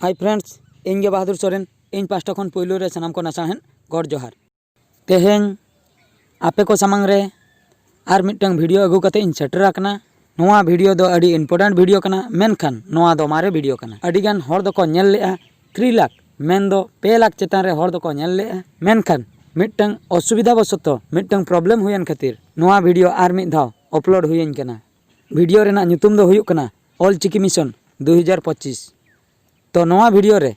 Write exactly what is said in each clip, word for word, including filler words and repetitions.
Hi friends, ᱤᱧ ᱜᱮ ᱵᱟᱦᱟᱫᱩᱨ ᱥᱚᱨᱮᱱ᱾ ᱤᱧ ᱯᱟᱥᱴᱟ ᱠᱷᱚᱱ ᱯᱩᱭᱞᱩ ᱨᱮ ᱥᱟᱱᱟᱢ ᱠᱚ ᱱᱟᱥᱟᱲ ᱦᱮᱸ ᱜᱚᱰ ᱡᱚᱦᱟᱨ᱾ ᱛᱮᱦᱮᱧ ᱟᱯᱮ ᱠᱚ ᱥᱟᱢᱟᱝ ᱨᱮ ᱟᱨ ᱢᱤᱫᱴᱟᱝ ᱵᱷᱤᱰᱤᱭᱳ ᱟᱹᱜᱩ ᱠᱟᱛᱮ ᱤᱧ ᱥᱮᱴᱮᱨ ᱟᱠᱟᱱᱟ᱾ ᱱᱚᱣᱟ ᱵᱷᱤᱰᱤᱭᱳ ᱫᱚ ᱟᱹᱰᱤ ᱤᱢᱯᱚᱨᱴᱮᱱᱴ ᱵᱷᱤᱰᱤᱭᱳ ᱠᱟᱱᱟ, ᱢᱮᱱᱠᱷᱟᱱ ᱱᱚᱣᱟ ᱫᱚ ᱢᱟᱨᱮ ᱵᱷᱤᱰᱤᱭᱳ ᱠᱟᱱᱟ᱾ ᱟᱹᱰᱤᱜᱟᱱ ᱦᱚᱲ ᱫᱚᱠᱚ ᱧᱮᱞ ᱞᱮᱜᱼᱟ, ᱛᱷᱨᱤ ᱞᱟᱠᱷ ᱢᱮᱱᱫᱚ ᱯᱮ ᱞᱟᱠᱷ ᱪᱮᱛᱟᱱ ᱨᱮ ᱦᱚᱲ ᱫᱚᱠᱚ ᱧᱮᱞ ᱞᱮᱜᱼᱟ, ᱢᱮᱱᱠᱷᱟᱱ ᱢᱤᱫᱴᱟᱝ ᱚᱥᱩᱵᱤᱫᱷᱟ ᱵᱚᱥᱚᱛᱚ, ᱢᱤᱫᱴᱟᱝ ᱯᱨᱚᱵᱞᱮᱢ ᱦᱩᱭᱮᱱ ᱠᱷᱟᱹᱛᱤᱨ ᱱᱚᱣᱟ ᱵᱷᱤᱰᱤᱭᱳ ᱟᱨ ᱢᱤᱫ ᱫᱷᱟᱣ ᱟᱯᱞᱳᱰ ᱦᱩᱭᱟᱹᱧ ᱠᱟᱱᱟ᱾ ᱵᱷᱤᱰᱤᱭᱳ ᱨᱮᱱᱟᱜ ᱧᱩᱛᱩᱢ ᱫᱚ ᱦᱩᱭᱩᱜ ᱠᱟᱱᱟ ᱚᱞ ᱪᱤᱠᱤ ᱢᱤᱥᱚᱱ ᱫᱩ ᱦᱟᱡᱟᱨ ᱯᱚᱸᱪᱤᱥ᱾ ᱛᱚ ᱱᱚᱣᱟ ᱵᱷᱤᱰᱤᱭᱳ ᱨᱮ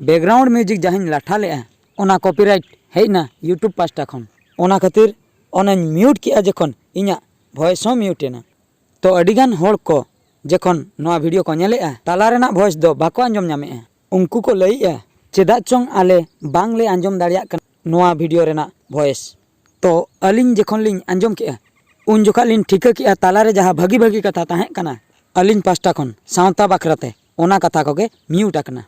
ᱵᱮᱠᱜᱨᱟᱣᱩᱱᱰ ᱢᱤᱣᱡᱤᱠ ᱡᱟᱦᱟᱸᱧ ᱞᱟᱴᱷᱟ ᱞᱮᱜᱼᱟ, ᱚᱱᱟ ᱠᱚᱯᱤᱨᱟᱭᱤᱴ ᱦᱮᱡ ᱮᱱᱟ YouTube ᱯᱟᱥᱴᱟ ᱠᱷᱚᱱ᱾ ᱚᱱᱟ ᱠᱷᱟᱹᱛᱤᱨ ᱚᱱᱟᱧ ᱢᱤᱭᱩᱴ ᱠᱮᱜᱼᱟ, ᱡᱚᱠᱷᱚᱱ ᱤᱧᱟᱹᱜ ᱵᱷᱚᱭᱮᱥ ᱦᱚᱸ ᱢᱤᱭᱩᱴ ᱮᱱᱟ᱾ ᱛᱚ ᱟᱹᱰᱤᱜᱟᱱ ᱦᱚᱲ ᱠᱚ ᱡᱚᱠᱷᱚᱱ ᱱᱚᱣᱟ ᱵᱷᱤᱰᱤᱭᱳ ᱠᱚ ᱧᱮᱞᱮᱜᱼᱟ, ᱛᱟᱞᱟ ᱨᱮᱱᱟᱜ ᱵᱷᱚᱭᱮᱥ ᱫᱚ ᱵᱟᱠᱚ ᱟᱸᱡᱚᱢ ᱧᱟᱢᱮᱜᱼᱟ᱾ ᱩᱱᱠᱩ ᱠᱚ ᱞᱟᱹᱭᱮᱜᱼᱟ, ᱪᱮᱫᱟᱜ ᱪᱚᱝ ᱟᱞᱮ ᱵᱟᱝᱞᱮ ᱟᱸᱡᱚᱢ ᱫᱟᱲᱮᱭᱟᱜ ᱠᱟᱱᱟ ᱱᱚᱣᱟ ᱵᱷᱤᱰᱤᱭᱳ ᱨᱮᱱᱟᱜ ᱵᱷᱚᱭᱮᱥ᱾ ᱛᱚ ᱟᱹᱞᱤᱧ ᱡᱚᱠᱷᱚᱱ ᱞᱤᱧ ᱟᱸᱡᱚᱢ ᱠᱮᱜᱼᱟ, ᱩᱱ ᱡᱚᱠᱷᱚᱱ ᱞᱤᱧ ᱴᱷᱤᱠᱟᱹ ᱠᱮᱜᱼᱟ ᱛᱟᱞᱟᱨᱮ ᱡᱟᱦᱟᱸ ᱵᱷᱟᱹᱜᱤ ᱵᱷᱟᱹᱜᱤ ᱠᱟᱛᱷᱟ ᱛᱟᱦᱮᱸ ᱠᱟᱱᱟ, ᱟᱹᱞᱤᱧ ᱯᱟᱥᱴᱟ ᱠᱷᱚᱱ ᱥᱟᱶᱛᱟ ᱵᱟᱠᱷᱨᱟᱛᱮ ᱚᱱᱟ ᱠᱟᱛᱷᱟ ᱠᱚᱜᱮ ᱢᱤᱭᱩᱴ ᱟᱠᱟᱱᱟ᱾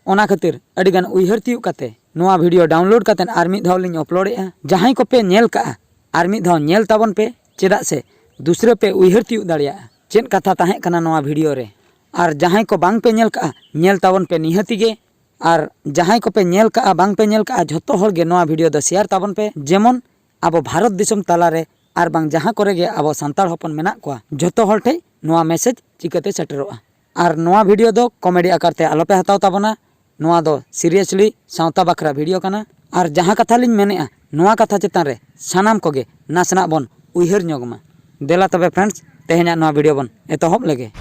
ᱚᱱᱟ ᱠᱷᱟᱹᱛᱤᱨ ᱟᱹᱰᱤᱜᱟᱱ ᱩᱭᱦᱟᱹᱨ ᱛᱤᱭᱳᱜ ᱠᱟᱛᱮ ᱱᱚᱣᱟ ᱵᱷᱤᱰᱤᱭᱳ ᱰᱟᱣᱩᱱᱞᱳᱰ ᱠᱟᱛᱮ ᱟᱨ ᱢᱤᱫ ᱫᱷᱟᱣ ᱞᱤᱧ ᱟᱯᱞᱳᱰᱮᱜᱼᱟ᱾ ᱡᱟᱦᱟᱸᱭ ᱠᱚᱯᱮ ᱧᱮᱞ ᱠᱟᱜᱼᱟ, ᱟᱨ ᱢᱤᱫ ᱫᱷᱟᱣ ᱧᱮᱞ ᱛᱟᱵᱚᱱ ᱯᱮ, ᱪᱮᱫᱟᱜ ᱥᱮ ᱫᱩᱥᱨᱟᱹ ᱯᱮ ᱩᱭᱦᱟᱹᱨ ᱛᱤᱭᱳᱜ ᱫᱟᱲᱮᱭᱟᱜᱼᱟ ᱪᱮᱫ ᱠᱟᱛᱷᱟ ᱛᱟᱦᱮᱸ ᱠᱟᱱᱟ ᱱᱚᱣᱟ ᱵᱷᱤᱰᱤᱭᱳ ᱨᱮ᱾ ᱟᱨ ᱡᱟᱦᱟᱸᱭ ᱠᱚ ᱵᱟᱝ ᱯᱮ ᱧᱮᱞ ᱠᱟᱜᱼᱟ, ᱧᱮᱞ ᱛᱟᱵᱚᱱ ᱯᱮ ᱱᱤᱦᱟᱹᱛᱤ ᱜᱮ᱾ ᱟᱨ ᱡᱟᱦᱟᱸᱭ ᱠᱚᱯᱮ ᱧᱮᱞ ᱠᱟᱜᱼᱟ, ᱵᱟᱝ ᱯᱮ ᱧᱮᱞ ᱠᱟᱜᱼᱟ, ᱡᱷᱚᱛᱚ ᱦᱚᱲ ᱜᱮ ᱱᱚᱣᱟ ᱵᱷᱤᱰᱤᱭᱳ ᱫᱚ ᱥᱮᱭᱟᱨ ᱛᱟᱵᱚᱱ ᱯᱮ, ᱡᱮᱢᱚᱱ ᱟᱵᱚ ᱵᱷᱟᱨᱚᱛ ᱫᱤᱥᱚᱢ ᱛᱟᱞᱟᱨᱮ ᱟᱨ ᱵᱟᱝ ᱡᱟᱦᱟᱸ ᱠᱚᱨᱮ ᱜᱮ ᱟᱵᱚ ᱥᱟᱱᱛᱟᱲ ᱦᱚᱯᱚᱱ ᱢᱮᱱᱟᱜ ᱠᱚᱣᱟ, ᱡᱷᱚᱛᱚ ᱦᱚᱲ ᱴᱷᱮᱡ ᱱᱚᱣᱟ ᱢᱮᱥᱮᱡᱽ ᱪᱤᱠᱟᱹᱛᱮ ᱥᱮᱴᱮᱨᱚᱜᱼᱟ᱾ ᱟᱨ ᱱᱚᱣᱟ ᱵᱷᱤᱰᱤᱭᱳ ᱫᱚ ᱠᱚᱢᱮᱰᱤ ᱟᱠᱟᱨ ᱛᱮ ᱟᱞᱚᱯᱮ ᱦᱟᱛᱟᱣ ᱛᱟᱵᱚᱱᱟ᱾ ᱱᱚᱣᱟ ᱫᱚ ᱥᱤᱨᱤᱭᱟᱥᱞᱤ ᱥᱟᱶᱛᱟ ᱵᱟᱠᱷᱨᱟ ᱵᱷᱤᱰᱤᱭᱳ ᱠᱟᱱᱟ᱾ ᱟᱨ ᱡᱟᱦᱟᱸ ᱠᱟᱛᱷᱟ ᱞᱤᱧ ᱢᱮᱱᱮᱜᱼᱟ, ᱱᱚᱣᱟ ᱠᱟᱛᱷᱟ ᱪᱮᱛᱟᱱ ᱨᱮ ᱥᱟᱱᱟᱢ ᱠᱚᱜᱮ ᱱᱟᱥᱮᱱᱟᱜ ᱵᱚᱱ ᱩᱭᱦᱟᱹᱨ ᱧᱚᱜᱽ ᱢᱟ᱾ ᱫᱮᱞᱟ ᱛᱚᱵᱮ ᱯᱷᱨᱮᱱᱰᱥ, ᱛᱮᱦᱮᱧᱟᱜ ᱱᱚᱣᱟ ᱵᱷᱤᱰᱤᱭᱳ ᱵᱚᱱ ᱮᱛᱚᱦᱚᱵ ᱞᱮᱜᱮ᱾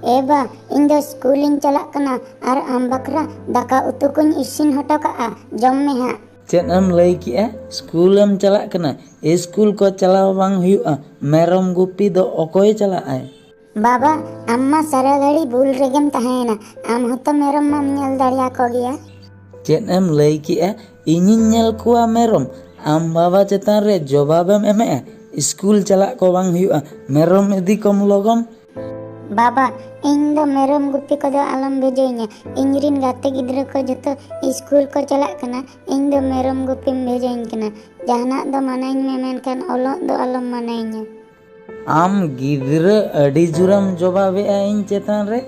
ᱮ ᱵᱟ, ᱤᱧ ᱫᱚ ᱥᱠᱩᱞ ᱤᱧ ᱪᱟᱞᱟᱜ ᱠᱟᱱᱟ ᱟᱨ ᱟᱢ ᱵᱟᱠᱷᱨᱟ ᱫᱟᱠᱟ ᱩᱛᱩ ᱠᱚᱧ ᱤᱥᱤᱱ ᱦᱚᱴᱚ ᱠᱟᱜᱼᱟ, ᱡᱚᱢ ᱢᱮ ᱦᱟᱸᱜ᱾ ᱪᱮᱫ ᱮᱢ ᱞᱟᱹᱭ ᱠᱮᱜᱼᱟ? ᱥᱠᱩᱞ ᱮᱢ ᱪᱟᱞᱟᱜ ᱠᱟᱱᱟ? ᱥᱠᱩᱞ ᱠᱚ ᱪᱟᱞᱟᱣ ᱵᱟᱝ ᱦᱩᱭᱩᱜᱼᱟ᱾ ᱢᱮᱨᱚᱢ ᱜᱩᱯᱤ ᱫᱚ ᱚᱠᱚᱭ ᱪᱟᱞᱟᱜ ᱟᱭ? ᱵᱟᱵᱟ, ᱟᱢ ᱢᱟ ᱥᱟᱨᱟ ᱜᱷᱟᱹᱲᱤ ᱵᱩᱞ ᱨᱮᱜᱮᱢ ᱛᱟᱦᱮᱸᱭᱮᱱᱟ᱾ ᱟᱢ ᱦᱚᱸᱛᱚ ᱢᱮᱨᱚᱢ ᱢᱟᱢ ᱧᱮᱞ ᱫᱟᱲᱮᱭᱟᱠᱚ ᱜᱮᱭᱟ᱾ ᱪᱮᱫ ᱮᱢ ᱞᱟᱹᱭ ᱠᱮᱜᱼᱟ? ᱤᱧᱤᱧ ᱧᱮᱞ ᱠᱚᱣᱟ ᱢᱮᱨᱚᱢ? ᱟᱢ ᱵᱟᱵᱟ ᱪᱮᱛᱟᱱ ᱨᱮ ᱡᱚᱵᱟᱵᱮᱢ ᱮᱢᱮᱜᱼᱟ? ᱥᱠᱩᱞ ᱪᱟᱞᱟᱜ ᱠᱚ ᱵᱟᱝ ᱦᱩᱭᱩᱜᱼᱟ᱾ ᱢᱮᱨᱚᱢ ᱤᱫᱤ ᱠᱚᱢ ᱞᱚᱜᱚᱱ᱾ ᱵᱟᱵᱟ, ᱤᱧ ᱫᱚ ᱢᱮᱨᱚᱢ ᱜᱩᱯᱤ ᱠᱚᱫᱚ ᱟᱞᱚᱢ ᱵᱷᱮᱡᱟᱧᱟ᱾ ᱤᱧ ᱨᱤᱱ ᱜᱟᱛᱮ ᱜᱤᱫᱽᱨᱟᱹ ᱠᱚ ᱡᱚᱛᱚ ᱤᱥᱠᱩᱞ ᱠᱚ ᱪᱟᱞᱟᱜ ᱠᱟᱱᱟ, ᱤᱧ ᱫᱚ ᱢᱮᱨᱚᱢ ᱜᱩᱯᱤᱢ ᱵᱷᱮᱡᱟᱧ ᱠᱟᱱᱟ᱾ ᱡᱟᱦᱟᱱᱟᱜ ᱫᱚ ᱢᱟᱱᱟᱧ ᱢᱮ, ᱢᱮᱱᱠᱷᱟᱱ ᱚᱞᱚᱜ ᱫᱚ ᱟᱞᱚᱢ ᱢᱟᱱᱟᱧᱟ᱾ ᱟᱢ ᱜᱤᱫᱽᱨᱟᱹ ᱟᱹᱰᱤ ᱡᱳᱨᱮᱢ ᱡᱚᱵᱟᱵᱮᱜᱼᱟ ᱤᱧ ᱪᱮᱛᱟᱱ ᱨᱮ᱾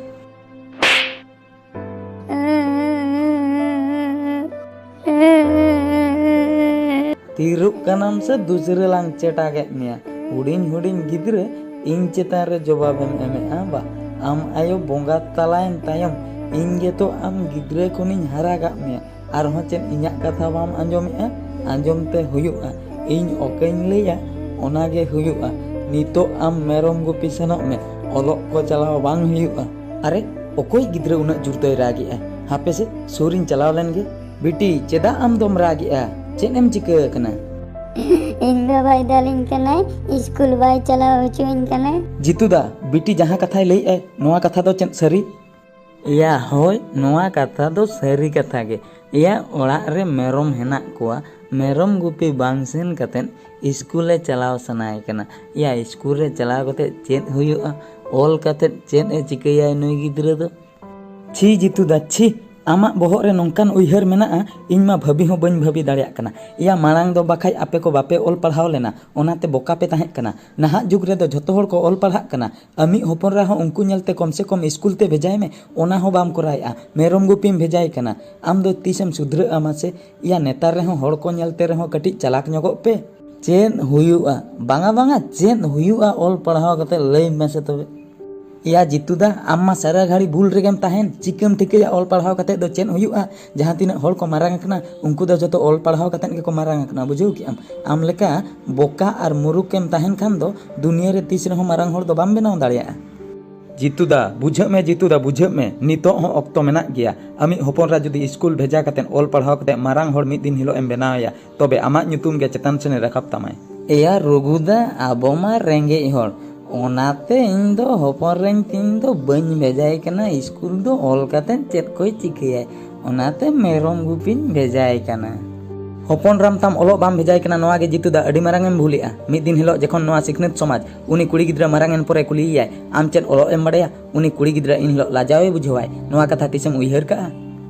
ᱛᱤᱨᱩᱜ ᱠᱟᱱᱟᱢ ᱥᱮ ᱫᱩᱥᱨᱟᱹ ᱞᱟᱝ ᱪᱮᱴᱟᱜᱮᱫ ᱢᱮᱭᱟ? ᱦᱩᱰᱤᱧ ᱦᱩᱰᱤᱧ ᱜᱤᱫᱽᱨᱟᱹ ᱤᱧ ᱪᱮᱛᱟᱱ ᱨᱮ ᱡᱚᱵᱟᱵᱮᱢ ᱮᱢᱮᱜᱼᱟ ᱵᱟ? ᱟᱢ ᱟᱭᱳ ᱵᱚᱸᱜᱟ ᱛᱟᱞᱟᱭᱮᱱ ᱛᱟᱭᱚᱢ ᱤᱧ ᱜᱮᱛᱚ ᱟᱢ ᱜᱤᱫᱽᱨᱟᱹ ᱠᱷᱚᱱᱤᱧ ᱦᱟᱨᱟ ᱠᱟᱜ ᱢᱮᱭᱟ᱾ ᱟᱨᱦᱚᱸ ᱪᱮᱫ ᱤᱧᱟᱜ ᱠᱟᱛᱷᱟ ᱵᱟᱢ ᱟᱸᱡᱚᱢᱮᱜᱼᱟ? ᱟᱸᱡᱚᱢ ᱛᱮ ᱦᱩᱭᱩᱜᱼᱟ, ᱤᱧ ᱚᱠᱟᱧ ᱞᱟᱹᱭᱟ ᱚᱱᱟ ᱜᱮ ᱦᱩᱭᱩᱜᱼᱟ᱾ ᱱᱤᱛᱚᱜ ᱟᱢ ᱢᱮᱨᱚᱢ ᱜᱩᱯᱤ ᱥᱮᱱᱚᱜ ᱢᱮ, ᱚᱞᱚᱜ ᱠᱚ ᱪᱟᱞᱟᱣ ᱵᱟᱝ ᱦᱩᱭᱩᱜᱼᱟ᱾ ᱟᱨᱮ, ᱚᱠᱚᱭ ᱜᱤᱫᱽᱨᱟᱹ ᱩᱱᱟᱹᱜ ᱡᱳᱨ ᱫᱚᱭ ᱨᱟᱜᱮᱜᱼᱟ? ᱦᱟᱯᱮ ᱥᱮ, ᱥᱩᱨᱤᱧ ᱪᱟᱞᱟᱣ ᱞᱮᱱ ᱜᱮ᱾ ᱵᱤᱴᱤ, ᱪᱮᱫᱟᱜ ᱟᱢ ᱫᱚᱢ ᱨᱟᱜᱮᱜᱼᱟ? ᱪᱮᱫ ᱮᱢ ᱪᱤᱠᱟᱹ ᱟᱠᱟᱱᱟ? ᱤᱧ ᱵᱟᱵᱟᱭ ᱫᱟᱞᱤᱧ ᱠᱟᱱᱟᱭ, ᱤᱥᱠᱩᱞ ᱵᱟᱭ ᱪᱟᱞᱟᱣ ᱦᱚᱪᱚᱧ ᱠᱟᱱᱟᱭ᱾ ᱡᱤᱛᱩ ᱫᱟ, ᱵᱤᱴᱤ ᱡᱟᱦᱟᱸ ᱠᱟᱛᱷᱟᱭ ᱞᱟᱹᱭᱮᱜᱼᱟᱭ, ᱱᱚᱣᱟ ᱠᱟᱛᱷᱟ ᱫᱚ ᱪᱮᱫ ᱥᱟᱹᱨᱤ? ᱮᱭᱟ, ᱦᱳᱭ, ᱱᱚᱣᱟ ᱠᱟᱛᱷᱟ ᱫᱚ ᱥᱟᱹᱨᱤ ᱠᱟᱛᱷᱟ ᱜᱮ᱾ ᱮᱭᱟ, ᱚᱲᱟᱜ ᱨᱮ ᱢᱮᱨᱚᱢ ᱦᱮᱱᱟᱜ ᱠᱚᱣᱟ, ᱢᱮᱨᱚᱢ ᱜᱩᱯᱤ ᱵᱟᱝ ᱥᱮᱱ ᱠᱟᱛᱮᱫ ᱤᱥᱠᱩᱞᱮ ᱪᱟᱞᱟᱣ ᱥᱟᱱᱟᱭᱮ ᱠᱟᱱᱟ᱾ ᱮᱭᱟ, ᱤᱥᱠᱩᱞ ᱨᱮ ᱪᱟᱞᱟᱣ ᱠᱟᱛᱮᱫ ᱪᱮᱫ ᱦᱩᱭᱩᱜᱼᱟ? ᱚᱞ ᱠᱟᱛᱮᱫ ᱪᱮᱫ ᱮ ᱪᱤᱠᱟᱹᱭᱟᱭ ᱱᱩᱭ ᱜᱤᱫᱽᱨᱟᱹ ᱫᱚ? ᱪᱷᱤ ᱡᱤᱛᱩ ᱫᱟ, ᱪᱷᱤ! ᱟᱢᱟᱜ ᱵᱚᱦᱚᱜ ᱨᱮ ᱱᱚᱝᱠᱟᱱ ᱩᱭᱦᱟᱹᱨ ᱢᱮᱱᱟᱜᱼᱟ, ᱤᱧ ᱢᱟ ᱵᱷᱟᱹᱵᱤ ᱦᱚᱸ ᱵᱟᱹᱧ ᱵᱷᱟᱹᱵᱤ ᱫᱟᱲᱮᱭᱟᱜ ᱠᱟᱱᱟ᱾ ᱮᱭᱟ, ᱢᱟᱲᱟᱝ ᱫᱚ ᱵᱟᱠᱷᱟᱡ ᱟᱯᱮ ᱠᱚ ᱵᱟᱯᱮ ᱚᱞ ᱯᱟᱲᱦᱟᱣ ᱞᱮᱱᱟ, ᱚᱱᱟᱛᱮ ᱵᱚᱠᱟ ᱯᱮ ᱛᱟᱦᱮᱸ ᱠᱟᱱᱟ᱾ ᱱᱟᱦᱟᱜ ᱡᱩᱜᱽ ᱨᱮᱫᱚ ᱡᱷᱚᱛᱚ ᱦᱚᱲ ᱠᱚ ᱚᱞ ᱯᱟᱲᱦᱟᱜ ᱠᱟᱱᱟ᱾ ᱟᱢᱤᱡ ᱦᱚᱯᱚᱱ ᱨᱟ ᱦᱚᱸ ᱩᱱᱠᱩ ᱧᱮᱞᱛᱮ ᱠᱚᱢ ᱥᱮ ᱠᱚᱢ ᱤᱥᱠᱩᱞ ᱛᱮ ᱵᱷᱮᱡᱟᱭ ᱢᱮ, ᱚᱱᱟ ᱦᱚᱸ ᱵᱟᱢ ᱠᱚᱨᱟᱣᱮᱫᱼᱟ᱾ ᱢᱮᱨᱚᱢ ᱜᱩᱯᱤᱢ ᱵᱷᱮᱡᱟᱭ ᱠᱟᱱᱟ᱾ ᱟᱢ ᱫᱚ ᱛᱤᱥᱮᱢ ᱥᱩᱫᱷᱨᱟᱹᱜᱼᱟ ᱢᱟᱥᱮ? ᱮᱭᱟ, ᱱᱮᱛᱟᱨ ᱨᱮᱦᱚᱸ ᱦᱚᱲ ᱠᱚ ᱧᱮᱞᱛᱮ ᱨᱮᱦᱚᱸ ᱠᱟᱹᱴᱤᱡ ᱪᱟᱞᱟᱠ ᱧᱚᱜᱚᱜ ᱯᱮ᱾ ᱪᱮᱫ ᱦᱩᱭᱩᱜᱼᱟ? ᱵᱟᱝᱟ, ᱵᱟᱝᱟ, ᱪᱮᱫ ᱦᱩᱭᱩᱜᱼᱟ ᱚᱞ ᱯᱟᱲᱦᱟᱣ ᱠᱟᱛᱮ? ᱞᱟᱹᱭ ᱢᱮᱥᱮ ᱛᱚᱵᱮ᱾ ᱮᱭᱟ ᱡᱤᱛᱩ ᱫᱟ, ᱟᱢ ᱢᱟ ᱥᱟᱨᱟ ᱜᱷᱟᱹᱲᱤ ᱵᱷᱩᱞ ᱨᱮᱜᱮᱢ ᱛᱟᱦᱮᱱ, ᱪᱤᱠᱟᱹᱢ ᱴᱷᱤᱠᱟᱹᱭᱟ ᱚᱞ ᱯᱟᱲᱦᱟᱣ ᱠᱟᱛᱮ ᱫᱚ ᱪᱮᱫ ᱦᱩᱭᱩᱜᱼᱟ? ᱡᱟᱦᱟᱸ ᱛᱤᱱᱟᱹᱜ ᱦᱚᱲ ᱠᱚ ᱢᱟᱨᱟᱝ ᱟᱠᱟᱱᱟ, ᱩᱱᱠᱩ ᱫᱚ ᱡᱚᱛᱚ ᱚᱞ ᱯᱟᱲᱦᱟᱣ ᱠᱟᱛᱮ ᱜᱮᱠᱚ ᱢᱟᱨᱟᱝ ᱟᱠᱟᱱᱟ, ᱵᱩᱡᱷᱟᱹᱣ ᱠᱮᱜᱼᱟᱢ? ᱟᱢ ᱞᱮᱠᱟ ᱵᱚᱠᱟ ᱟᱨ ᱢᱩᱨᱩᱠᱮᱢ ᱛᱟᱦᱮᱱ ᱠᱷᱟᱱ ᱫᱚ ᱫᱩᱱᱤᱭᱟᱹ ᱨᱮ ᱛᱤᱥ ᱨᱮᱦᱚᱸ ᱢᱟᱨᱟᱝ ᱦᱚᱲ ᱫᱚ ᱵᱟᱢ ᱵᱮᱱᱟᱣ ᱫᱟᱲᱮᱭᱟᱜᱼᱟ᱾ ᱡᱤᱛᱩ ᱫᱟ, ᱵᱩᱡᱷᱟᱹᱜ ᱢᱮ ᱡᱤᱛᱩ ᱫᱟ, ᱵᱩᱡᱷᱟᱹᱜ ᱢᱮ, ᱱᱤᱛᱚᱜ ᱦᱚᱸ ᱚᱠᱛᱚ ᱢᱮᱱᱟᱜ ᱜᱮᱭᱟ᱾ ᱟᱢᱤᱡ ᱦᱚᱯᱚᱱ ᱨᱟ ᱡᱩᱫᱤ ᱤᱥᱠᱩᱞ ᱵᱷᱮᱡᱟ ᱠᱟᱛᱮ ᱚᱞ ᱯᱟᱲᱦᱟᱣ ᱠᱟᱛᱮ ᱢᱟᱨᱟᱝ ᱦᱚᱲ ᱢᱤᱫ ᱫᱤᱱ ᱦᱤᱞᱳᱜ ᱮᱢ ᱵᱮᱱᱟᱣᱮᱭᱟ, ᱛᱚᱵᱮ ᱟᱢᱟᱜ ᱧᱩᱛᱩᱢ ᱜᱮ ᱪᱮᱛᱟᱱ ᱥᱮᱱᱮ ᱨᱟᱠᱟᱵ ᱛᱟᱢᱟᱭ᱾ ᱮᱭᱟ ᱨᱚᱜᱷᱩ ᱫᱟ, ᱟᱵᱚ ᱢᱟ ᱨᱮᱸᱜᱮᱡ ᱦᱚᱲ, ᱚᱱᱟᱛᱮ ᱤᱧ ᱫᱚ ᱦᱚᱯᱚᱱ ᱨᱮᱧ ᱛᱤᱧ ᱫᱚ ᱵᱟᱹᱧ ᱵᱷᱮᱡᱟᱭ ᱠᱟᱱᱟ ᱤᱥᱠᱩᱞ ᱫᱚ᱾ ᱚᱞ ᱠᱟᱛᱮ ᱪᱮᱫ ᱠᱚᱭ ᱪᱤᱠᱟᱹᱭᱟᱭ? ᱚᱱᱟᱛᱮ ᱢᱮᱨᱚᱢ ᱜᱩᱯᱤᱧ ᱵᱷᱮᱡᱟᱭ ᱠᱟᱱᱟ᱾ ᱦᱚᱯᱚᱱ ᱨᱟᱢ ᱛᱟᱢ ᱚᱞᱚᱜ ᱵᱟᱢ ᱵᱷᱮᱡᱟᱭ ᱠᱟᱱᱟ, ᱱᱚᱣᱟ ᱜᱮ ᱡᱤᱛᱩ ᱫᱟ ᱟᱹᱰᱤ ᱢᱟᱨᱟᱝ ᱮᱢ ᱵᱷᱩᱞᱮᱜᱼᱟ᱾ ᱢᱤᱫ ᱫᱤᱱ ᱦᱤᱞᱳᱜ ᱡᱚᱠᱷᱚᱱ ᱱᱚᱣᱟ ᱥᱤᱠᱷᱱᱟᱹᱛ ᱥᱚᱢᱟᱡᱽ ᱩᱱᱤ ᱠᱩᱲᱤ ᱜᱤᱫᱽᱨᱟᱹ ᱢᱟᱨᱟᱝ ᱮᱱ ᱯᱚᱨᱮ ᱠᱩᱞᱤᱭᱮᱭᱟᱭ, "ᱟᱢ ᱪᱮᱫ ᱚᱞᱚᱜ ᱮᱢ ᱵᱟᱲᱟᱭᱟ?" ᱩᱱᱤ ᱠᱩᱲᱤ ᱜᱤᱫᱽᱨᱟᱹ ᱤᱱ ᱦᱤᱞᱳᱜ ᱞᱟᱡᱟᱣ ᱮ ᱵᱩᱡᱷᱟᱹᱣᱟᱭ᱾ ᱱᱚᱣᱟ ᱠᱟᱛᱷᱟ ᱛᱤᱥᱮᱢ ᱩᱭᱦᱟᱹᱨ ᱠᱟᱜᱼᱟ?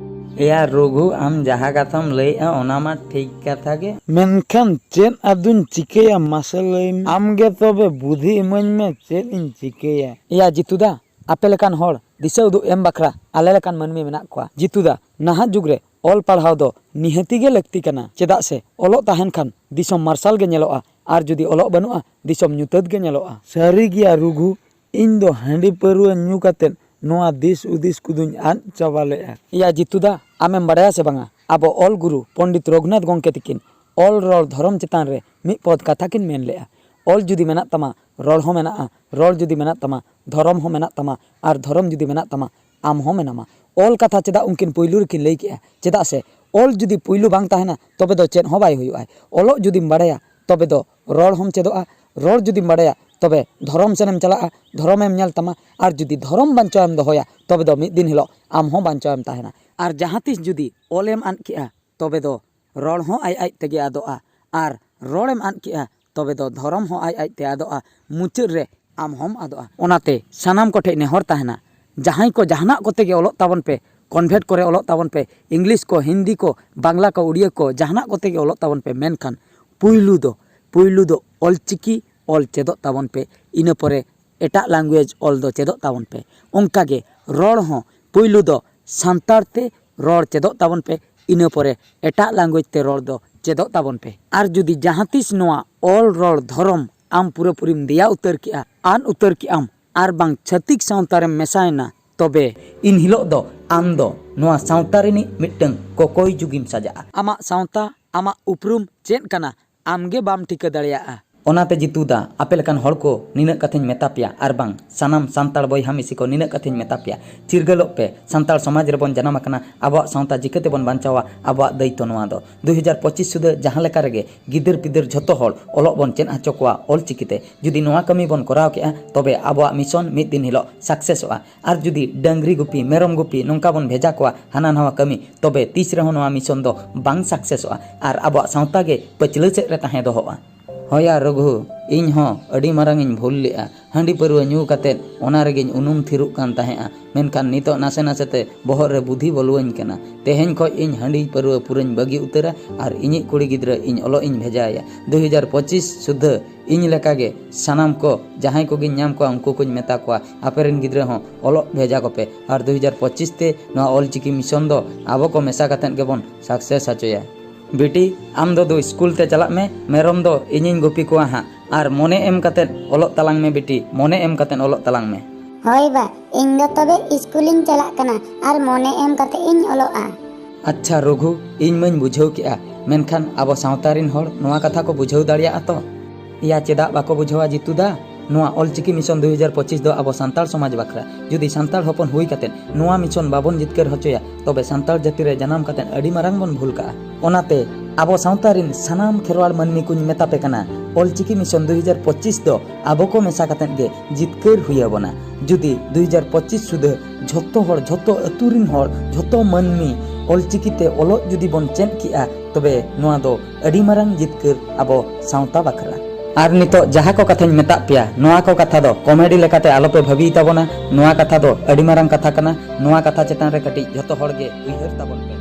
ᱮᱭᱟ ᱨᱚᱜᱷᱩ, ᱟᱢ ᱡᱟᱦᱟᱸ ᱠᱟᱛᱷᱟᱢ ᱞᱟᱹᱭᱮᱜᱼᱟ ᱚᱱᱟ ᱢᱟ ᱴᱷᱤᱠ ᱠᱟᱛᱷᱟ ᱜᱮ᱾ ᱢᱮᱱᱠᱷᱟᱱ ᱪᱮᱫ ᱟᱫᱚᱧ ᱪᱤᱠᱟᱹᱭᱟ ᱢᱟᱥᱮ ᱞᱟᱹᱭ ᱢᱮ? ᱟᱢ ᱜᱮ ᱛᱚᱵᱮ ᱵᱩᱫᱷᱤ ᱤᱢᱟᱹᱧ ᱢᱮ, ᱪᱮᱫ ᱤᱧ ᱪᱤᱠᱟᱹᱭᱟ? ᱮᱭᱟ ᱡᱤᱛᱩ ᱫᱟ, ᱟᱯᱮ ᱞᱮᱠᱟᱱ ᱦᱚᱲ ᱫᱤᱥᱟᱹ ᱩᱫᱩᱜ ᱮᱢ ᱵᱟᱠᱷᱨᱟ ᱟᱞᱮ ᱞᱮᱠᱟᱱ ᱢᱟᱹᱱᱢᱤ ᱢᱮᱱᱟᱜ ᱠᱚᱣᱟ᱾ ᱡᱤᱛᱩ ᱫᱟ, ᱱᱟᱦᱟᱜ ᱡᱩᱜᱽ ᱨᱮ ᱚᱞ ᱯᱟᱲᱦᱟᱣ ᱫᱚ ᱱᱤᱦᱟᱹᱛᱤ ᱜᱮ ᱞᱟᱹᱠᱛᱤ ᱠᱟᱱᱟ, ᱪᱮᱫᱟᱜ ᱥᱮ ᱚᱞᱚᱜ ᱛᱟᱦᱮᱱ ᱠᱷᱟᱱ ᱫᱤᱥᱚᱢ ᱢᱟᱨᱥᱟᱞ ᱜᱮ ᱧᱮᱞᱚᱜᱼᱟ, ᱟᱨ ᱡᱩᱫᱤ ᱚᱞᱚᱜ ᱵᱟᱹᱱᱩᱜᱼᱟ, ᱫᱤᱥᱚᱢ ᱧᱩᱛᱟᱹᱛ ᱜᱮ ᱧᱮᱞᱚᱜᱼᱟ᱾ ᱥᱟᱹᱨᱤ ᱜᱮᱭᱟ ᱨᱩᱜᱷᱩ, ᱤᱧ ᱫᱚ ᱦᱟᱺᱰᱤ ᱯᱟᱹᱨᱣᱟᱹ ᱧᱩ ᱠᱟᱛᱮᱫ ᱱᱚᱣᱟ ᱫᱤᱥ ᱦᱩᱫᱤᱥ ᱠᱚᱫᱚᱧ ᱟᱫ ᱪᱟᱵᱟ ᱞᱮᱫᱼᱟ᱾ ᱮᱭᱟ ᱡᱤᱛᱩ ᱫᱟ, ᱟᱢᱮᱢ ᱵᱟᱲᱟᱭᱟ ᱥᱮ ᱵᱟᱝᱟ, ᱟᱵᱚ ᱚᱞ ᱜᱩᱨᱩ ᱯᱚᱱᱰᱤᱛ ᱨᱚᱜᱷᱩᱱᱟᱛᱷ ᱜᱚᱢᱠᱮ ᱛᱤᱠᱤᱱ ᱚᱞ ᱨᱚᱲ ᱫᱷᱚᱨᱚᱢ ᱪᱮᱛᱟᱱ ᱨᱮ ᱢᱤᱫ ᱯᱚᱫ ᱠᱟᱛᱷᱟ ᱠᱤᱱ ᱢᱮᱱ ᱞᱮᱫᱼᱟ, "ᱚᱞ ᱡᱩᱫᱤ ᱢᱮᱱᱟᱜ ᱛᱟᱢᱟ, ᱨᱚᱲ ᱦᱚᱸ ᱢᱮᱱᱟᱜᱼᱟ, ᱨᱚᱲ ᱡᱩᱫᱤ ᱢᱮᱱᱟᱜ ᱛᱟᱢᱟ, ᱫᱷᱚᱨᱚᱢ ᱦᱚᱸ ᱢᱮᱱᱟᱜ ᱛᱟᱢᱟ, ᱟᱨ ᱫᱷᱚᱨᱚᱢ ᱡᱩᱫᱤ ᱢᱮᱱᱟᱜ ᱛᱟᱢᱟ, ᱟᱢ ᱦᱚᱸ ᱢᱮᱱᱟᱢᱟ᱾" ᱚᱞ ᱠᱟᱛᱷᱟ ᱪᱮᱫᱟᱜ ᱩᱱᱠᱤᱱ ᱯᱩᱭᱞᱩ ᱨᱮᱠᱤᱱ ᱞᱟᱹᱭ ᱠᱮᱜᱼᱟ? ᱪᱮᱫᱟᱜ ᱥᱮ ᱚᱞ ᱡᱩᱫᱤ ᱯᱩᱭᱞᱩ ᱵᱟᱝ ᱛᱟᱦᱮᱱᱟ, ᱛᱚᱵᱮ ᱫᱚ ᱪᱮᱫ ᱦᱚᱸ ᱵᱟᱭ ᱦᱩᱭᱩᱜᱼᱟ᱾ ᱚᱞᱚᱜ ᱡᱩᱫᱤᱢ ᱵᱟᱲᱟᱭᱟ, ᱛᱚᱵᱮ ᱫᱚ ᱨᱚᱲ ᱦᱚᱸᱢ ᱪᱮᱫᱚᱜᱼᱟ, ᱨᱚᱲ ᱡᱩᱫᱤᱢ ᱵᱟᱲᱟᱭᱟ, ᱛᱚᱵᱮ ᱫᱷᱚᱨᱚᱢ ᱥᱮᱱᱮᱢ ᱪᱟᱞᱟᱜᱼᱟ, ᱫᱷᱚᱨᱚᱢᱮᱢ ᱧᱮᱞ ᱛᱟᱢᱟ, ᱟᱨ ᱡᱩᱫᱤ ᱫᱷᱚᱨᱚᱢ ᱵᱟᱧᱪᱟᱣᱮᱢ ᱫᱚᱦᱚᱭᱟ, ᱛᱚᱵᱮ ᱫᱚ ᱢᱤᱫ ᱫᱤᱱ ᱦᱤᱞᱳᱜ ᱟᱢ ᱦᱚᱸ ᱵᱟᱧᱪᱟᱣᱮᱢ ᱛᱟᱦᱮᱱᱟ᱾ ᱟᱨ ᱡᱟᱦᱟᱸ ᱛᱤᱥ ᱡᱩᱫᱤ ᱚᱞᱮᱢ ᱟᱫ ᱠᱮᱜᱼᱟ, ᱛᱚᱵᱮ ᱫᱚ ᱨᱚᱲ ᱦᱚᱸ ᱟᱡ ᱟᱡ ᱛᱮᱜᱮ ᱟᱫᱚᱜᱼᱟ, ᱟᱨ ᱨᱚᱲᱮᱢ ᱟᱫ ᱠᱮᱜᱼᱟ, ᱛᱚᱵᱮ ᱫᱚ ᱫᱷᱚᱨᱚᱢ ᱦᱚᱸ ᱟᱡ ᱟᱡ ᱛᱮ ᱟᱫᱚᱜᱼᱟ᱾ ᱢᱩᱪᱟᱹᱫ ᱨᱮ ᱟᱢ ᱦᱚᱸᱢ ᱟᱫᱚᱜᱼᱟ᱾ ᱚᱱᱟᱛᱮ ᱥᱟᱱᱟᱢ ᱠᱚᱴᱷᱮᱡ ᱱᱮᱦᱚᱨ ᱛᱟᱦᱮᱱᱟ, ᱡᱟᱦᱟᱸᱭ ᱠᱚ ᱡᱟᱦᱟᱱᱟᱜ ᱠᱚᱛᱮ ᱜᱮ ᱚᱞᱚᱜ ᱛᱟᱵᱚᱱ ᱯᱮ, ᱠᱚᱱᱵᱷᱮᱴ ᱠᱚᱨᱮ ᱚᱞᱚᱜ ᱛᱟᱵᱚᱱ ᱯᱮ, ᱤᱝᱞᱤᱥ ᱠᱚ, ᱦᱤᱱᱫᱤ ᱠᱚ, ᱵᱟᱝᱞᱟ ᱠᱚ, ᱩᱲᱤᱭᱟᱹ ᱠᱚ, ᱡᱟᱦᱟᱱᱟᱜ ᱠᱚᱛᱮ ᱜᱮ ᱚᱞᱚᱜ ᱛᱟᱵᱚᱱ ᱯᱮ, ᱢᱮᱱᱠᱷᱟᱱ ᱯᱩᱭᱞᱩ ᱫᱚ, ᱯᱩᱭᱞᱩ ᱫᱚ ᱚᱞᱪᱤᱠᱤ ᱚᱞ ᱪᱮᱫᱚᱜ ᱛᱟᱵᱚᱱ ᱯᱮ, ᱤᱱᱟᱹ ᱯᱚᱨᱮ ᱮᱴᱟᱜ ᱞᱮᱝᱜᱩᱭᱮᱡᱽ ᱚᱞ ᱫᱚ ᱪᱮᱫᱚᱜ ᱛᱟᱵᱚᱱ ᱯᱮ᱾ ᱚᱱᱠᱟᱜᱮ ᱨᱚᱲ ᱦᱚᱸ ᱯᱩᱭᱞᱩ ᱫᱚ ᱥᱟᱱᱛᱟᱲ ᱛᱮ ᱨᱚᱲ ᱪᱮᱫᱚᱜ ᱛᱟᱵᱚᱱ ᱯᱮ, ᱤᱱᱟᱹ ᱯᱚᱨᱮ ᱮᱴᱟᱜ ᱞᱮᱝᱜᱩᱭᱮᱡᱽ ᱛᱮ ᱨᱚᱲ ᱫᱚ ᱪᱮᱫᱚᱜ ᱛᱟᱵᱚᱱ ᱯᱮ᱾ ᱟᱨ ᱡᱩᱫᱤ ᱡᱟᱦᱟᱸ ᱛᱤᱥ ᱱᱚᱣᱟ ᱚᱞ ᱨᱚᱲ ᱫᱷᱚᱨᱚᱢ ᱟᱢ ᱯᱩᱨᱟᱹᱯᱩᱨᱤᱢ ᱫᱮᱭᱟ ᱩᱛᱟᱹᱨ ᱠᱮᱜᱼᱟ, ᱟᱫ ᱩᱛᱟᱹᱨ ᱠᱮᱜᱼᱟᱢ, ᱟᱨ ᱵᱟᱝ ᱪᱷᱟᱹᱛᱤᱠ ᱥᱟᱶᱛᱟ ᱨᱮᱢ ᱢᱮᱥᱟᱭᱮᱱᱟ, ᱛᱚᱵᱮ ᱤᱱ ᱦᱤᱞᱳᱜ ᱫᱚ ᱟᱢ ᱫᱚ ᱱᱚᱣᱟ ᱥᱟᱶᱛᱟ ᱨᱤᱱᱤᱡ ᱢᱤᱫᱴᱟᱹᱝ ᱠᱚᱠᱚᱭ ᱡᱩᱜᱤᱢ ᱥᱟᱡᱟᱜᱼᱟ᱾ ᱟᱢᱟᱜ ᱥᱟᱶᱛᱟ, ᱟᱢᱟᱜ ᱩᱯᱨᱩᱢ ᱪᱮᱫ ᱠᱟᱱᱟ, ᱟᱢ ᱜᱮ ᱵᱟᱢ ᱴᱷᱤᱠᱟᱹ ᱫᱟᱲᱮᱭᱟᱜᱼᱟ᱾ ᱚᱱᱟᱛᱮ ᱡᱤᱛᱩ ᱫᱟ, ᱟᱯᱮ ᱞᱮᱠᱟᱱ ᱦᱚᱲ ᱠᱚ ᱱᱤᱱᱟᱹᱜ ᱠᱟᱛᱷᱟᱧ ᱢᱮᱛᱟ ᱯᱮᱭᱟ, ᱟᱨ ᱵᱟᱝ ᱥᱟᱱᱟᱢ ᱥᱟᱱᱛᱟᱲ ᱵᱚᱭᱦᱟ ᱢᱤᱥᱤ ᱠᱚ ᱱᱤᱱᱟᱹᱜ ᱠᱟᱛᱷᱟᱧ ᱢᱮᱛᱟ ᱯᱮᱭᱟ, ᱪᱤᱨᱜᱟᱹᱞᱚᱜ ᱯᱮ᱾ ᱥᱟᱱᱛᱟᱲ ᱥᱚᱢᱟᱡᱽ ᱨᱮᱵᱚᱱ ᱡᱟᱱᱟᱢ ᱟᱠᱟᱱᱟ, ᱟᱵᱚᱣᱟᱜ ᱥᱟᱶᱛᱟ ᱪᱤᱠᱟᱹ ᱛᱮᱵᱚᱱ ᱵᱟᱧᱪᱟᱣᱟ, ᱟᱵᱚᱣᱟᱜ ᱫᱟᱹᱭᱤᱛᱛᱚ ᱱᱚᱣᱟ ᱫᱚ᱾ ᱫᱩ ᱦᱟᱡᱟᱨ ᱯᱚᱸᱪᱤᱥ ᱥᱩᱫᱷᱟᱹ ᱡᱟᱦᱟᱸ ᱞᱮᱠᱟ ᱨᱮᱜᱮ ᱜᱤᱫᱟᱹᱨ ᱯᱤᱫᱟᱹᱨ ᱡᱷᱚᱛᱚ ᱦᱚᱲ ᱚᱞᱚᱜ ᱵᱚᱱ ᱪᱮᱫ ᱦᱚᱪᱚ ᱠᱚᱣᱟ ᱚᱞ ᱪᱤᱠᱤ ᱛᱮ᱾ ᱡᱩᱫᱤ ᱱᱚᱣᱟ ᱠᱟᱹᱢᱤ ᱵᱚᱱ ᱠᱚᱨᱟᱣ ᱠᱮᱜᱼᱟ, ᱛᱚᱵᱮ ᱟᱵᱚᱣᱟᱜ mission ᱢᱤᱫ ᱫᱤᱱ ᱦᱤᱞᱳᱜ successᱚᱜᱼᱟ᱾ ᱟᱨ ᱡᱩᱫᱤ ᱰᱟᱹᱝᱨᱤ ᱜᱩᱯᱤ, ᱢᱮᱨᱚᱢ ᱜᱩᱯᱤ ᱱᱚᱝᱠᱟ ᱵᱚᱱ ᱵᱷᱮᱡᱟ ᱠᱚᱣᱟ ᱦᱟᱱᱟ ᱱᱟᱣᱟ ᱠᱟᱹᱢᱤ, ᱛᱚᱵᱮ ᱛᱤᱥ ᱨᱮᱦᱚᱸ ᱱᱚᱣᱟ mission ᱫᱚ ᱵᱟᱝ successᱚᱜᱼᱟ ᱟᱨ ᱟᱵᱚᱣᱟᱜ ᱥᱟᱶᱛᱟ ᱜᱮ ᱯᱟᱹᱪᱷᱞᱟᱹ ᱥᱮᱫ ᱨᱮ ᱛᱟᱦᱮᱸ ᱫᱚᱦᱚᱜᱼᱟ᱾ ᱦᱳᱭᱟ ᱨᱚᱜᱷᱩ, ᱤᱧ ᱦᱚᱸ ᱟᱹᱰᱤ ᱢᱟᱨᱟᱝ ᱤᱧ ᱵᱷᱩᱞ ᱞᱮᱜᱼᱟ᱾ ᱦᱟᱺᱰᱤ ᱯᱟᱹᱨᱣᱟᱹ ᱧᱩ ᱠᱟᱛᱮᱫ ᱚᱱᱟ ᱨᱮᱜᱮᱧ ᱩᱱᱩᱢ ᱛᱷᱤᱨᱚᱜ ᱠᱟᱱ ᱛᱟᱦᱮᱸᱜᱼᱟ, ᱢᱮᱱᱠᱷᱟᱱ ᱱᱤᱛᱚᱜ ᱱᱟᱥᱮ ᱱᱟᱥᱮ ᱛᱮ ᱵᱚᱦᱚᱜ ᱨᱮ ᱵᱩᱫᱷᱤ ᱵᱚᱞᱚᱣᱟᱹᱧ ᱠᱟᱱᱟ᱾ ᱛᱮᱦᱮᱧ ᱠᱷᱚᱡ ᱤᱧ ᱦᱟᱺᱰᱤ ᱯᱟᱹᱨᱣᱟᱹ ᱯᱩᱨᱟᱹᱧ ᱵᱟᱹᱜᱤ ᱩᱛᱟᱹᱨᱟ ᱟᱨ ᱤᱧᱤᱡ ᱠᱩᱲᱤ ᱜᱤᱫᱽᱨᱟᱹ ᱤᱧ ᱚᱞᱚᱜ ᱤᱧ ᱵᱷᱮᱡᱟᱭᱟ᱾ ᱫᱩ ᱦᱟᱡᱟᱨ ᱯᱚᱸᱪᱤᱥ ᱥᱩᱫᱷᱟᱹ ᱤᱧ ᱞᱮᱠᱟᱜᱮ ᱥᱟᱱᱟᱢ ᱠᱚ, ᱡᱟᱦᱟᱸᱭ ᱠᱚᱜᱮᱧ ᱧᱟᱢ ᱠᱚᱣᱟ, ᱩᱱᱠᱩ ᱠᱚᱧ ᱢᱮᱛᱟ ᱠᱚᱣᱟ, ᱟᱯᱮ ᱨᱮᱱ ᱜᱤᱫᱽᱨᱟᱹ ᱦᱚᱸ ᱚᱞᱚᱜ ᱵᱷᱮᱡᱟ ᱠᱚᱯᱮ᱾ ᱟᱨ ᱫᱩ ᱦᱟᱡᱟᱨ ᱯᱚᱸᱪᱤᱥ ᱛᱮ ᱱᱚᱣᱟ ᱚᱞ ᱪᱤᱠᱤ mission ᱫᱚ ᱟᱵᱚ ᱠᱚ ᱢᱮᱥᱟ ᱠᱟᱛᱮᱫ ᱜᱮᱵᱚᱱ success ᱦᱚᱪᱚᱭᱟ᱾ ᱵᱤᱴᱤ, ᱟᱢ ᱫᱚ ᱫᱩ ᱥᱠᱩᱞ ᱛᱮ ᱪᱟᱞᱟᱜ ᱢᱮ, ᱢᱮᱨᱚᱢ ᱫᱚ ᱤᱧᱤᱧ ᱜᱩᱯᱤ ᱠᱚᱣᱟ ᱦᱟᱸᱜ᱾ ᱟᱨ ᱢᱚᱱᱮ ᱮᱢ ᱠᱟᱛᱮᱫ ᱚᱞᱚᱜ ᱛᱟᱞᱟᱝ ᱢᱮ ᱵᱤᱴᱤ, ᱢᱚᱱᱮ ᱮᱢ ᱠᱟᱛᱮᱫ ᱚᱞᱚᱜ ᱛᱟᱞᱟᱝ ᱢᱮ᱾ ᱦᱳᱭ ᱵᱟ, ᱤᱧ ᱫᱚ ᱛᱚᱵᱮ ᱥᱠᱩᱞᱤᱧ ᱪᱟᱞᱟᱜ ᱠᱟᱱᱟ ᱟᱨ ᱢᱚᱱᱮ ᱮᱢ ᱠᱟᱛᱮ ᱤᱧ ᱚᱞᱚᱜᱼᱟ᱾ ᱟᱪᱪᱷᱟ ᱨᱚᱜᱷᱩ, ᱤᱧ ᱢᱟᱧ ᱵᱩᱡᱷᱟᱹᱣ ᱠᱮᱜᱼᱟ, ᱢᱮᱱᱠᱷᱟᱱ ᱟᱵᱚ ᱥᱟᱶᱛᱟ ᱨᱤᱱ ᱦᱚᱲ ᱱᱚᱣᱟ ᱠᱟᱛᱷᱟ ᱠᱚ ᱵᱩᱡᱷᱟᱹᱣ ᱫᱟᱲᱮᱭᱟᱜᱼᱟ ᱛᱚ? ᱮᱭᱟ, ᱪᱮᱫᱟᱜ ᱵᱟᱠᱚ ᱵᱩᱡᱷᱟᱹᱣᱟ ᱡᱤᱛᱩ ᱫᱟ? ᱱᱚᱣᱟ ᱚᱞ ᱪᱤᱠᱤ mission ᱫᱩ ᱦᱟᱡᱟᱨ ᱯᱚᱸᱪᱤᱥ ᱫᱚ ᱟᱵᱚ ᱥᱟᱱᱛᱟᱲ ᱥᱚᱢᱟᱡᱽ ᱵᱟᱠᱷᱨᱟ᱾ ᱡᱩᱫᱤ ᱥᱟᱱᱛᱟᱲ ᱦᱚᱯᱚᱱ ᱦᱩᱭ ᱠᱟᱛᱮᱫ ᱱᱚᱣᱟ mission ᱵᱟᱵᱚᱱ ᱡᱤᱛᱠᱟᱹᱨ ᱦᱚᱪᱚᱭᱟ, ᱛᱚᱵᱮ ᱥᱟᱱᱛᱟᱲ ᱡᱟᱹᱛᱤ ᱨᱮ ᱡᱟᱱᱟᱢ ᱠᱟᱛᱮᱫ ᱟᱹᱰᱤ ᱢᱟᱨᱟᱝ ᱵᱚᱱ ᱵᱷᱩᱞ ᱠᱟᱜᱼᱟ᱾ ᱚᱱᱟᱛᱮ ᱟᱵᱚ ᱥᱟᱶᱛᱟ ᱨᱤᱱ ᱥᱟᱱᱟᱢ ᱠᱷᱮᱨᱣᱟᱲ ᱢᱟᱹᱱᱢᱤ ᱠᱚᱧ ᱢᱮᱛᱟ ᱯᱮ ᱠᱟᱱᱟ, ᱚᱞ ᱪᱤᱠᱤ mission ᱫᱩ ᱦᱟᱡᱟᱨ ᱯᱚᱸᱪᱤᱥ ᱫᱚ ᱟᱵᱚ ᱠᱚ ᱢᱮᱥᱟ ᱠᱟᱛᱮᱫ ᱜᱮ ᱡᱤᱛᱠᱟᱹᱨ ᱦᱩᱭ ᱟᱵᱚᱱᱟ᱾ ᱡᱩᱫᱤ ᱫᱩ ᱦᱟᱡᱟᱨ ᱯᱚᱸᱪᱤᱥ ᱥᱩᱫᱷᱟᱹ ᱡᱷᱚᱛᱚ ᱦᱚᱲ, ᱡᱷᱚᱛᱚ ᱟᱹᱛᱩ ᱨᱤᱱ ᱦᱚᱲ, ᱡᱷᱚᱛᱚ ᱢᱟᱹᱱᱢᱤ ᱚᱞ ᱪᱤᱠᱤ ᱛᱮ ᱚᱞᱚᱜ ᱡᱩᱫᱤ ᱵᱚᱱ ᱪᱮᱫ ᱠᱮᱜᱼᱟ, ᱛᱚᱵᱮ ᱱᱚᱣᱟ ᱫᱚ ᱟᱹᱰᱤ ᱢᱟᱨᱟᱝ ᱡᱤᱛᱠᱟᱹᱨ ᱟᱵᱚ ᱥᱟᱶᱛᱟ ᱵᱟᱠᱷᱨᱟ᱾ ᱟᱨ ᱱᱤᱛᱚᱜ ᱡᱟᱦᱟᱸ ᱠᱚ ᱠᱟᱛᱷᱟᱧ ᱢᱮᱛᱟᱜ ᱯᱮᱭᱟ, ᱱᱚᱣᱟ ᱠᱚ ᱠᱟᱛᱷᱟ ᱫᱚ comedy ᱞᱮᱠᱟᱛᱮ ᱟᱞᱚᱯᱮ ᱵᱷᱟᱹᱵᱤᱭ ᱛᱟᱵᱚᱱᱟ᱾ ᱱᱚᱣᱟ ᱠᱟᱛᱷᱟ ᱫᱚ ᱟᱹᱰᱤ ᱢᱟᱨᱟᱝ ᱠᱟᱛᱷᱟ ᱠᱟᱱᱟ᱾ ᱱᱚᱣᱟ ᱠᱟᱛᱷᱟ ᱪᱮᱛᱟᱱ ᱨᱮ ᱠᱟᱹᱴᱤᱡ ᱡᱷᱚᱛᱚ ᱦᱚᱲ ᱜᱮ ᱩᱭᱦᱟᱹᱨ ᱛᱟᱵᱚᱱ ᱯᱮ᱾